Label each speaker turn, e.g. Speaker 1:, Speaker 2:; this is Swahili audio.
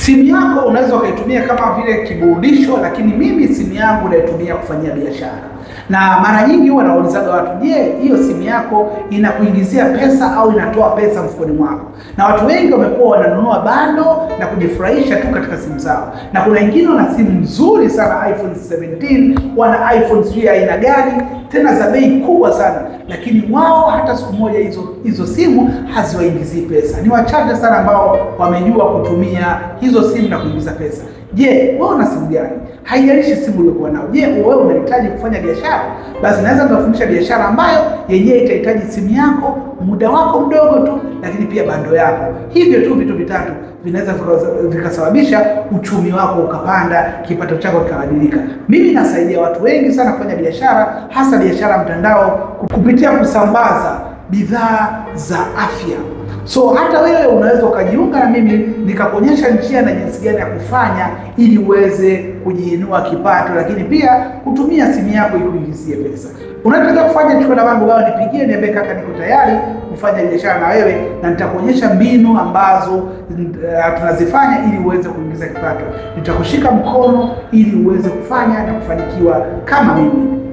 Speaker 1: Simu yako unaweza ukaitumia kama vile kiburudisho, lakini mimi simu yangu naitumia kufanyia biashara. Na mara nyingi huwa naulizaga watu, je, hiyo simu yako inakuingizia pesa au inatoa pesa mfukoni mwako? Na watu wengi wamekuwa wananunua bando na kujifurahisha tu katika simu zao, na kuna wengine wana simu nzuri sana iPhone 17, wana iPhone sijui aina gani tena za bei kubwa sana, lakini wao hata siku moja hizo simu haziwaingizii pesa. Ni wachache sana ambao wamejua kutumia hizo simu na kuingiza pesa. Je, wewe una simu gani? Haijalishi simu uliokuwa nayo. Je, wewe unahitaji kufanya biashara? Basi naweza nikakufundisha biashara ambayo yenyewe itahitaji simu yako, muda wako mdogo tu, lakini pia bando yako. Hivyo tu vitu vitatu vinaweza vikasababisha uchumi wako ukapanda, kipato chako kikabadilika. Mimi nasaidia watu wengi sana kufanya biashara, hasa biashara mtandao, kupitia kusambaza bidhaa za afya. So hata wewe unaweza ukajiunga na mimi nikakuonyesha njia na jinsi gani ya kufanya ili uweze kujiinua kipato, lakini pia kutumia simu yako ikuingizie pesa. Unataka kufanya, chukua namba yangu bado, nipigie, niambie kaka, niko tayari kufanya biashara na wewe, na nitakuonyesha mbinu ambazo tunazifanya ili uweze kuingiza kipato. Nitakushika mkono ili uweze kufanya na kufanikiwa kama mimi.